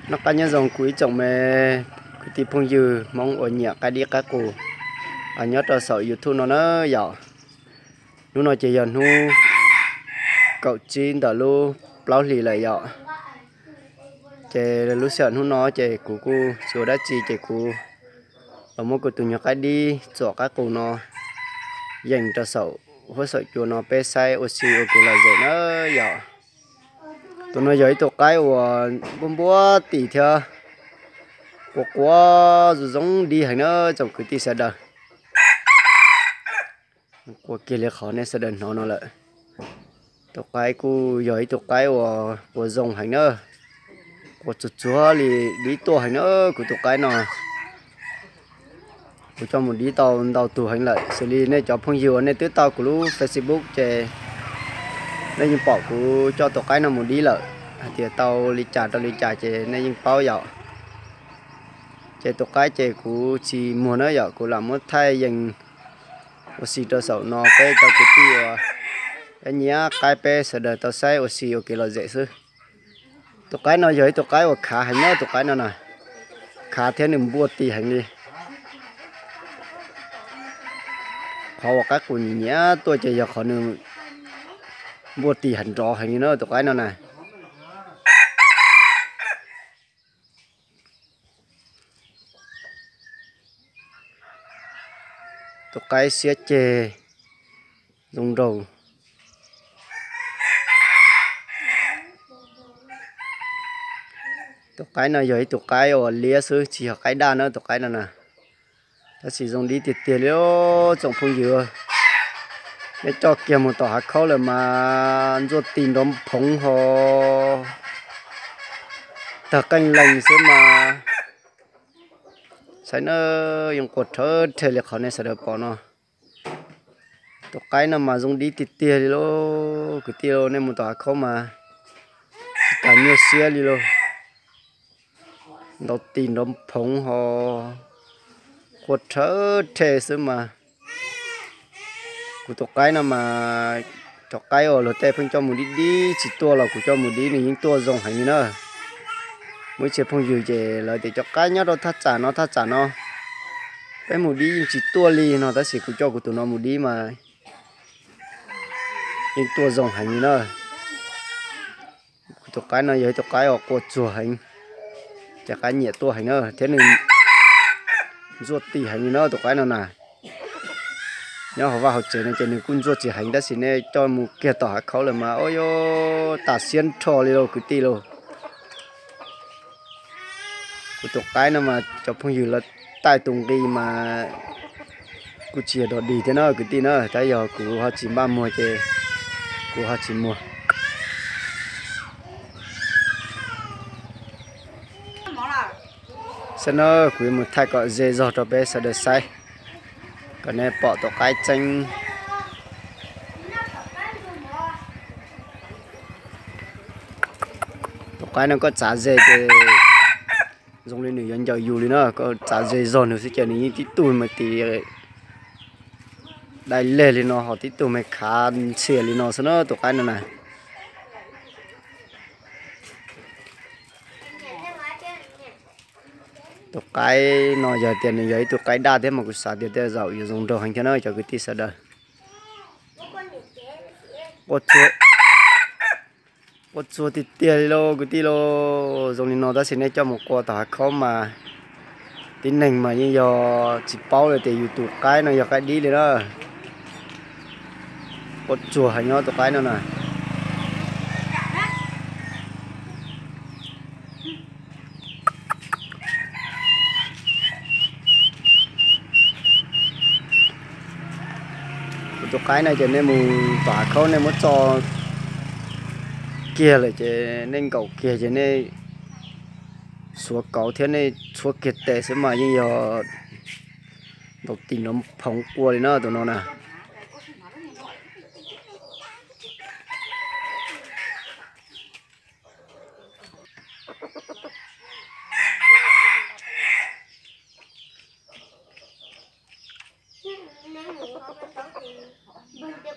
Noj qab nyob zoo kuv ib tsoom me kwv tij phooj ywg Hmoob uas nyiam qaib dib qaib qus nyob rau saum YouTube no na yom. Hnub no ces yog hnub kaum tsib ntawm lub plaub hlis lawm yom. Ces lub sij hawm hnub no ces kuv kuj tsis ua dab tsi ces kuv los muab kuv tus nyuag qaib dib txuam qaib qus no yees rau saum huab saum cua no peb saib ua si ua kev lom zem na yom. Tus no yog ib tug qaib uas npuab npuab tis thiab quas quas zoo zoo dib heev na tsoom kwv tij sawv daws. Quas kiag li qhov nej sawv daws hnov no lawm. Tus qaib kuj yog ib tug qaib uas quas zoo heev na, quas txuag txuag li dib tuaj heev na kuv tus qaib no. Kuv coj mus dib tau ntau tug heev lawm, xws li nej cov phooj ywg uas nej twb tau kuv lub Facebook ces nej yeej pom kuv coj tus qaib no mus dib lawm, hais tias tau li cas rau li cas ces nej yeej paub yom. Ces tus qaib ces kuv tsis muag na yom, kuv lam muab thaij yees ua si rau saum no peb cov kwv tij uas peb nyiam qaib peb sawv daws tau saib ua si ua kev lom zem xwb. Tus qaib no yog ib tug qaib uas khav heev na tus qaib no na, khav thiab nws npuaj tis heev li. Qhov uas qaib qus nyiam nyiam tuaj ces yog qhov nws npuaj tis heev nrov heev li na tus qaib no na. Tus qaib siab ceg zoo nraug. Tus qaib no yog ib tug qaib uas liab xwb tsis yog qaib daj na tus qaib no na. Tab sis zoo dib tiag tiag li tsoom phooj ywg. Nej coj kiag mus tom hav khaub lawm mas ntsuaj tis nrov phoov ho tawg qeej lees xwb mas. Saib na, yeej quas rhawv rhe li qhov nej sawv daws pom no. Tus qaib no mas zoo dib tiag tiag li lauj kwv tij lauj, nej mus tom hav khaub mas tsis tas nyuaj siab li lauj. Ntaus tis nrov phoov ho quas rhawv rhe xwb mas. Kuv tus qaib no mas cov qaib uas luag tej pheej coj mus dib dib tsis tuaj los kuv coj mus dib nws yeej tuaj zoo heev li na. Muaj ib txhia phooj ywg ces lawv tias cov qaib nyob rau thaj tsam no thaj tsam no peb mus dib yeej tsis tuaj li no, tab sis kuv coj kuv tus no mus dib mas yeej tuaj zoo heev li na. Kuv tus qaib no yog ib tus qaib uas quas tsuag heev, ces qaib nyiam tuaj heev na thiab nws ntsuaj tis heev li na tus qaib no na. Nyob hauv vaj hauv tsev no ces nws kuj ntsuaj tsis heev tab sis nej coj mus kiag tom hav khaub lawm mas ua yuav tas siab nrho li lauj kwv tij lauj. Kuv tus qaib no mas cov phooj ywg lawv taij tus nqi mas kuj tsis yog dog dig thiab na kwv tij na, tab yog kuv ho tsis npaj muag ces kuv ho tsis muag. Saib na, kuv yuav mus thaij kom ze zog rau peb sawv daws saib, kom nej pom tus qaib tseeb. Tus qaib no koj txav ze ces zoo li nws yuav ncaws yus li na, koj txav ze zog nws xwb ces nws yeej tib tug me tis dai leg li no ho tib tug me khav ntxhias li no xwb na tus qaib no na. Tus qaib no yog tias nws yog ib tug qaib daj thiab mas kuv xav tias tej zaum yuav zoo nraug heev thiab na cov kwv tij sawv daws. Quaj tsuag tiag tiag li lauj kwv tij lauj. Zoo li no tab sis nej coj mus qua tom hav khaub mas tib neeg mas yeej yog tsis paub li tias yus tus qaib no yog qaib dib li na. Quaj tsuag heev nyob tus qaib no na. Kuv tus qaib no ces nej mus tom hav khaub nej muab tso kiag lawm ces nej nkaum kiag ces nej xuav kauv thiab nej tshuab kiag tes xwb mas yeej yog ntaus tis nrov phoov qua li na tus no na.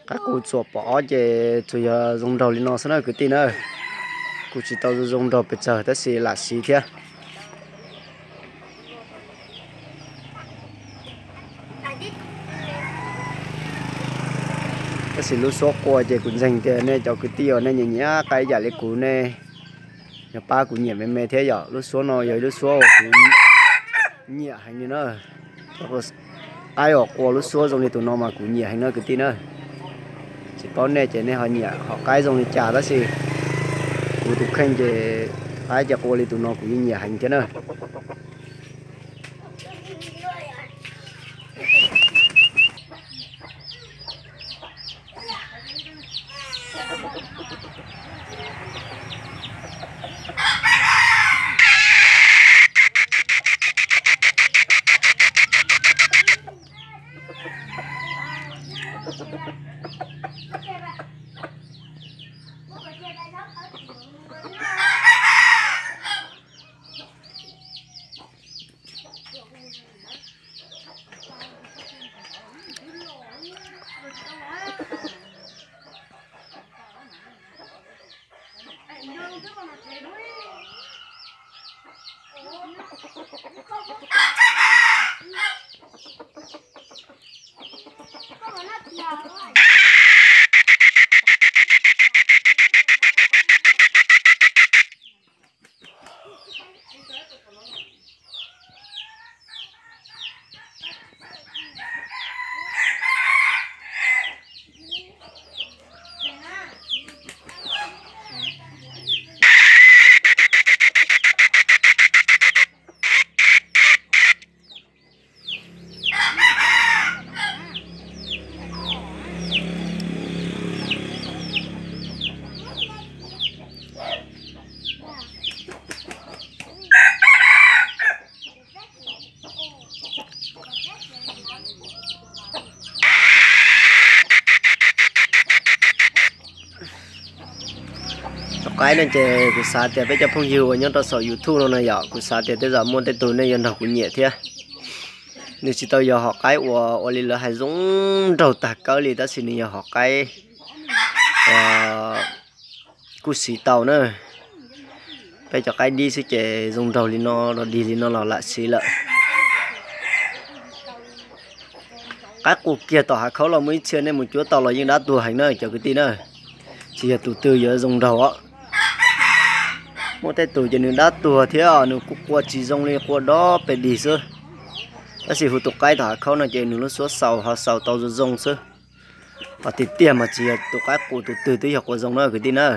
Qaib qus txuam pom ob ces tsuas yog zoo nraug li no xwb na kwv tij na. Kuj tsis tau zoo zoo nraug pes tsawg tab sis lam siv thiab. Tab sis lub suab qua ces kuv ntseeg tias nej cov kwv tij uas nej nyiam nyiam qaib ib yam li kuv, nej yog pab kuv nyiam me me thiab yom. Lub suab no yog ib lub suab uas kuv nyiam heev li na. Qaib uas qua lub suab zoo li tus no mas kuv nyiam heev na kwv tij na. Tsis paub nej ces nej ho nyiam hom qaib zoo li cas tab sis kuv tus kheej ces qaib ces qua li tus no kuv yeej nyiam heev thiab na. Tus qaib no ces kuv xav tias peb cov phooj ywg uas nyob rau saum YouTube no na yom, kuv xav tias tej zaum muaj tej tug nej yuav nrog kuv nyiam thiab. Nws tsis tau yog hom qaib uas ua li lawv hais zoo nraug tag kawg li tab sis nws yog hom qaib uas kuj siv tau na. Peb cov qaib dib xwb ces zoo nraug li no los dig li no los lam siv lawm. Qaib qus kiag tom hav khaub los muaj ib txhia nej mus cuab tau los yeej dab tuag heev na cov kwv tij na. Tsis yog tus twg yuav zoo nraug os. Muaj tej tus ces nws dab tuag thiab nws kuj qua tsis zoo li, qua dob pes dig xwb. Tab sis hu tus qaib tom hav khaub no ces nws lub suab xaus ho xaus tau zoo zoo xwb. Ho tiag tiag mas tsis yog tus qaib qus tus twg twb yog qua zoo na kwv tij na.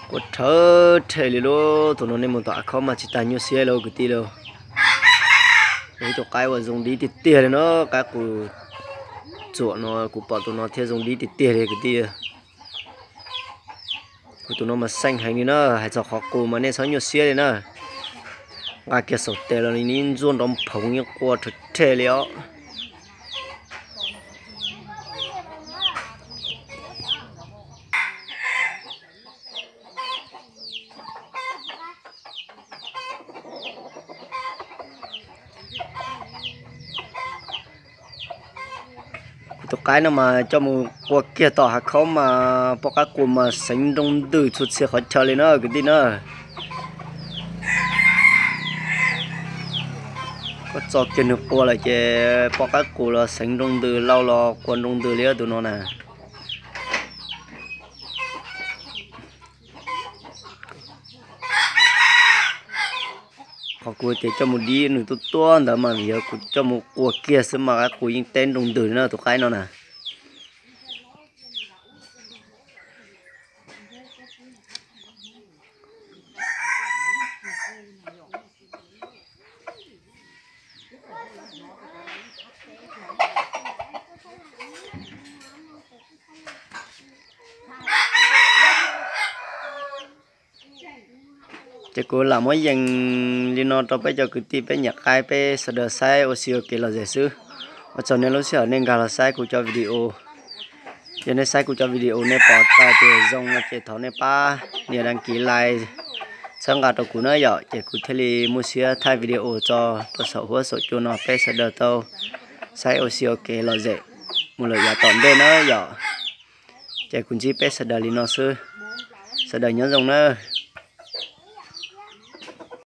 Qua rhawv rhe li lauj, tus no nej mus tom hav khaub mas tsis tas nyuaj siab lauj kwv tij lauj. Ib tus qaib uas zoo dib tiag tiag li no, qaib qus txuam no kuv pom tus no thiaj zoo dib tiag tiag li kwv tij. Kuv tus no mas xeej heev li na, hais txog qhov qus mas nej txhob nyuaj siab li na. Nqa kiag saum tes los nws ntxuaj nrov nphoov yeej qua rhawv rhe li os. Kuv tus qaib no mas coj mus qua kiag tom hav khaub mas poj qaib qus mas xeev nroo ntws txhua txhia qhov chaw li na kwv tij na. Koj txo kiag nws qua lawm ces poj qaib qus los xeev nroo ntws, lauj los qua nroo ntws li tus no na. Qhov kuv tias coj mus dib nws tuaj tuaj ntawd mas vim yog kuv coj mus qua kiag xwb mas qaib qus yeej teb nroo ntws na tus qaib no na. Ces kuv lam muab yees li no rau peb cov kwv tij peb nyiam qaib peb sawv daws saib ua si ua kev lom zem xwb. Ua tsaug nej lub sij hawm nej nkag los saib kuv cov video. Yog nej saib kuv cov video nej pom tau tias zoo no ces thov nej pab nias đăng ký like, txhawb nqa rau kuv na yom, ces kuv thiaj li muaj siab thaij video tso rau saum huab saum cua no peb sawv daws tau saib ua si ua kev lom zem mus lawm yav tom ntej na yom. Ces kuv ntsib peb sawv daws li no xwb. Sawv daws nyob zoo na.